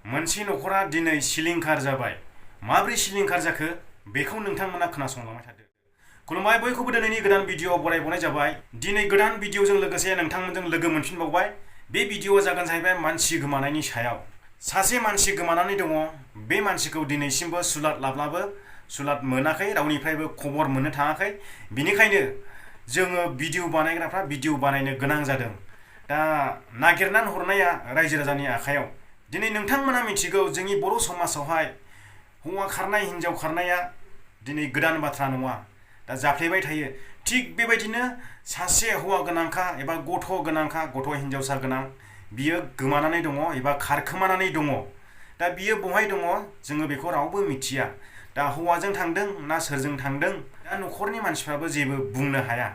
मोनसे नखरा दिनै सिलिंखार जाबाय। माब्रै सिलिंखार जाखो बेखौ नोंथांमोना खोनासंलांबाय थादो। खुलुमबाय, बयखौबो दिनैनि गोदान भिडिअ'आव बरायबावनाय जाबाय। दिनै गोदान भिडिअ'जों लोगोसे नोंथांमोनजों लोगो मोनफिनबावबाय। बे भिडिअ'आ जागोन जाहैबाय मानसि गोमानायनि सायाव। सासे मानसि गोमानानै दङ। बे मानसिखौ दिनैसिमबो सुलाद लाब्लाबो सुलाद मोनाखै, रावनिफ्रायबो खबर मोननो थाङाखै। बिनिखायनो जोङो भिडिअ' बानायग्राफ्रा भिडिअ' बानायनो गोनां जादों। दा नागिरनानै हरनाया रायजो राजानि आखायाव। दिनै नोंथांमोना मिथिगौ, जोंनि बर' समाजावहाय हौवा खारनाय हिन्जाव खारनाया दिनै गोदान बाथ्रा नङा, दा जाफ्लेबाय थायो। थिग बेबायदिनो सासे हौवा गोनांखा एबा गथ' गोनांखा, गथ' हिन्जावसा गोनां, बियो गोमानानै दङ एबा खारखोमानानै दङ। दा बियो बहाय दङ जोङो बेखौ रावबो मिथिया। दा हौवाजों थांदों ना सोरजों थांदों, दा न'खरनि मानसिफ्राबो जेबो बुंनो हाया।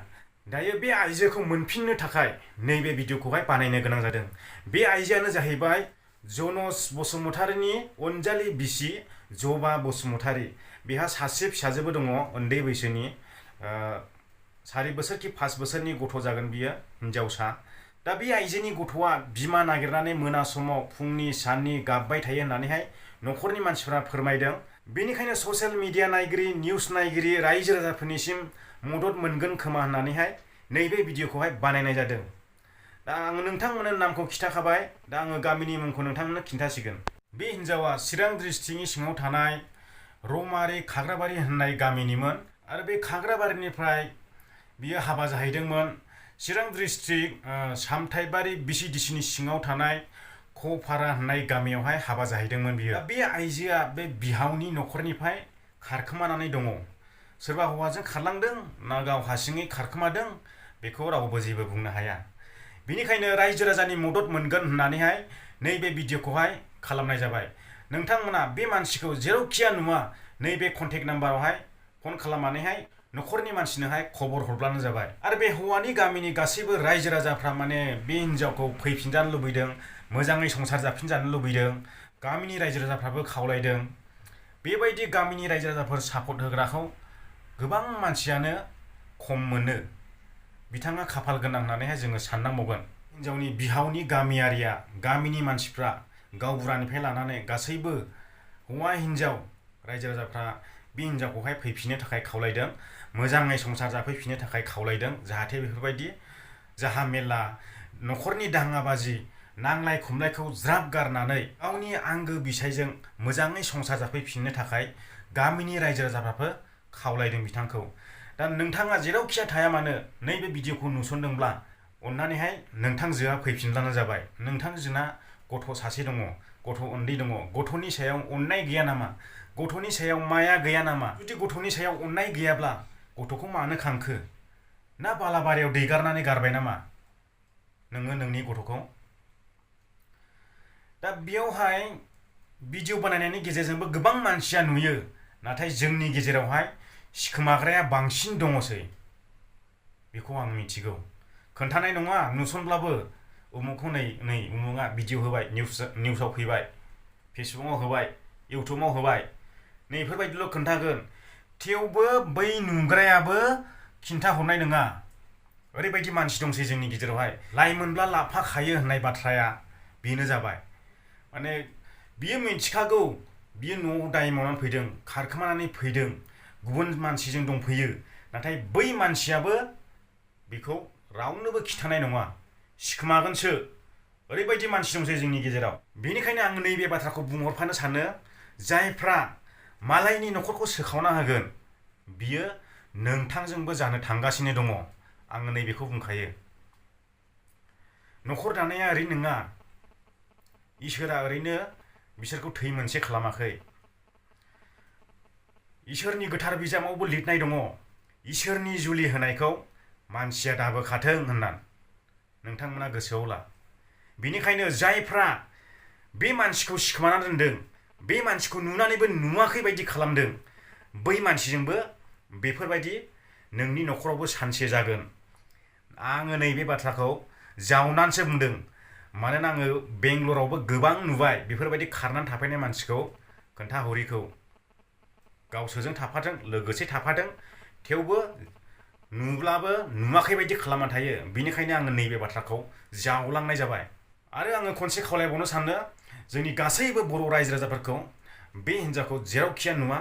दायो बे आइजोखौ मोनफिननो थाखाय नैबे भिडिअ'खौहाय बानायनो गोनां जादों। बे आइजोआनो जाहैबाय जनस बसुमतारीनि अनजालि बिसि जबा बसुमतारी। बेहा सासे फिसाजोबो दङ उन्दै बैसोनि, 4 बोसोर कि 5 बोसोरनि गथ' जागोन बियो, हिन्जावसा। दा बे आइजोनि गथ'आ बिमा नागिरनानै मोना समाव फुंनि साननि गाबबाय थायो होननानैहाय न'खरनि मानसिफ्रा फोरमायदों। बेनिखायनो ससियेल मिडिया नायगिरि, निउस नायगिरि, रायजो राजाफोरनिसिम मदद मोनगोन खोमा होननानैहाय नैबे भिडिअ'खौहाय बानायनाय जादों। दा आङो नोंथांमोननो नामखौ खिन्थाखाबाय, दा आङो गामिनि मुंखौ नोंथांमोननो खिन्थासिगोन। बे हिन्जावा चिरां डिस्ट्रिक्टनि सिङाव थानाय रौमारि खाग्राबारि होननाय गामिनिमोन। आरो बे खाग्राबारिनिफ्राय बियो हाबा जाहैदोंमोन चिरां डिस्ट्रिक्ट सामथाइबारि बिसिडिसिनि सिङाव थानाय खपारा होननाय गामियावहाय हाबा जाहैदोंमोन बियो। बे आइजोआ बे बिहावनि न'खरनिफ्राय खारखोमानानै दङ। सोरबा हौवाजों खारलांदों ना गाव हारसिङै खारखोमादों बेखौ रावबो जेबो बुंनो हाया। बेनिखायनो रायजो राजानि मदद मोनगोन होननानैहाय नैबे भिडिअ'खौहाय खालामनाय जाबाय। नोंथांमोना बे मानसिखौ जेरावखिया नुवा नैबे कन्टेक्ट नाम्बारावहाय फन खालामनानैहाय न'खरनि मानसिनोहाय खबर हरब्लानो जाबाय। आरो बे हौवानि गामिनि गासैबो रायजो राजाफ्रा माने बे हिन्जावखौ फैफिनजानो लुबैदों, मोजाङै संसार जाफिनजानो लुबैदों। गामिनि रायजो राजाफ्राबो खावलायदों। बेबायदि गामिनि रायजो राजाफोर सापर्ट होग्राखौ गोबां मानसियानो खम मोनो। बिथाङा खाफाल गोनां होननानैहाय जोङो साननांबावगोन। हिन्जावनि बिहावनि गामियारिया, गामिनि मानसिफ्रा गावबुरानिफ्राय लानानै गासैबो हौवा हिन्जाव रायजो राजाफ्रा बे हिन्जावखौहाय फैफिननो थाखाय खावलायदों, मोजाङै संसार जाफैफिननो थाखाय खावलायदों। जाहाथे बेफोरबायदि जाहा मेला न'खरनि दाङाबाजि नांलाय खमलायखौ ज्राब गारनानै गावनि आंगो बिसायजों मोजाङै संसार जाफैफिननो थाखाय गामिनि रायजो राजाफ्राबो खावलायदों बिथांखौ। दा नोंथाङा जेरावखिया थाया मानो नैबे भिडिअ'खौ नुसनदोंब्ला अन्नानैहाय नोंथांजोआ फैफिनब्लानो जाबाय। नोंथांजोना गथ' सासे दङ, गथ' उन्दै दङ। गथ'नि सायाव अननाय गैया नामा? गथ'नि सायाव माया गैया नामा? जुदि गथ'नि सायाव अननाय गैयाब्ला गथ'खौ मानो खांखो? ना बालाबारियाव दैगारनानै गारबाय नामा नोङो नोंनि गथ'खौ? दा बेयावहाय भिडिअ' बानायनायनि गेजेरजोंबो गोबां मानसिया नुयो, नाथाय जोंनि गेजेरावहाय सिखोमाग्राया बांसिन दङसै। बेखौ आं मिथिगौ। खोन्थानाय नङा नुसनब्लाबो उमुखखौ नै उमुगा भिडिअ' होबाय, निउसाव फैबाय, फेसबुकाव होबाय, इउटुबाव होबाय, नै बेफोरबायदिल' खोन्थागोन। थेवबो बै नुग्रायाबो खिन्थाहरनाय नङा। ओरैबायदि मानसि दंसै जोंनि गेजेरावहाय। लाइमोनब्ला लाफाखायो होननाय बाथ्राया बेनो जाबाय। माने बियो मिथिखागौ बियो न'आव दाय मावनानै फैदों, खारखोमानानै फैदों, गुबुन मानसिजों दंफैयो, नाथाय बै मानसियाबो बेखौ रावनोबो खिन्थानाय नङा, सिखोमागोनसो। ओरैबायदि मानसि दंसै जोंनि गेजेराव। बेनिखायनो आं नैबे बाथ्राखौ बुंहरफानो सानो, जायफ्रा मालायनि न'खरखौ सोखावना होगोन बियो नोंथांजोंबो जानो थांगासिनो दङ। आङो नैबेखौ बुंखायो। न'खर दानाया ओरैनो नङा। इसोरा ओरैनो बिसोरखौ थै मोनसे खालामाखै। इसोरनि गोथार बिजामावबो लिरनाय दङ, इसोरनि जुलि होनायखौ मानसिया दाबोखाथों होनना। नोंथांमोना गोसोआव ला। बेनिखायनो जायफ्रा बे मानसिखौ सिखोमाना दोनदों, बे मानसिखौ नुनानैबो नुवाखै बायदि खालामदों, बै मानसिजोंबो बेफोरबायदि नोंनि न'खरावबो सानसे जागोन। आङो नैबे बाथ्राखौ जावनानैसो बुंदों। मानोना आङो बेंगलरावबो गोबां नुबाय बेफोरबायदि खारनानै थाफैनाय मानसिखौ खोन्थाहरिखौ। गावसोरजों थाफादों, लोगोसे थाफादों, थेवबो नुब्लाबो नुवाखै बायदि खालामना थायो। बेनिखायनो आङो नैबे बाथ्राखौ जावलांनाय जाबाय। आरो आङो खनसे खावलायबावनो सानो, जोंनि गासैबो बर' रायजो राजाफोरखौ बे हिन्जावखौ जेरावखिया नुवा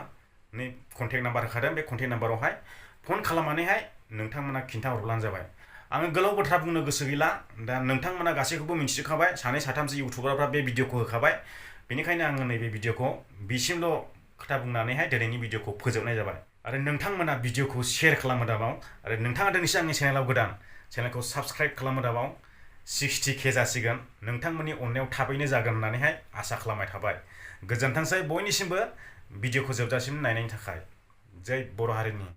नै कन्टेक्ट नाम्बार होखादों बे कन्टेक्ट नाम्बारावहाय फन खालामनानैहाय नोंथांमोना खिन्थाहरब्लानो जाबाय। आङो गोलाव बाथ्रा बुंनो गोसो गैला, दा नोंथांमोना गासैखौबो मिथिजोबखाबाय, सानै साथामसो इउटुबारफ्रा बे भिडिअखौ होखाबाय, बेनिखायनो आङो नैबे भिडिअखौ बिसिमल' खोथा बुंनानैहाय दिनैनि भिडिअखौ फोजोबनाय जाबाय। आरो नोंथांमोना भिडिअखौ शेयार खालामो दाबाव, आरो नोंथाङा दिनैसो आंनि चेनेलाव गोदान, चेनेलखौ साबस्क्राइब खालामो दाबाव। 60K जासिगोन, नोंथांमोननि अननायाव थाबैनो जागोन होननानैहाय आसा खालामनाय थाबाय। गोजोनथोंसै बयनिसिमबो भिडिअखौ जोबजासिम नायनायनि थाखाय। जै बर' हारिनि।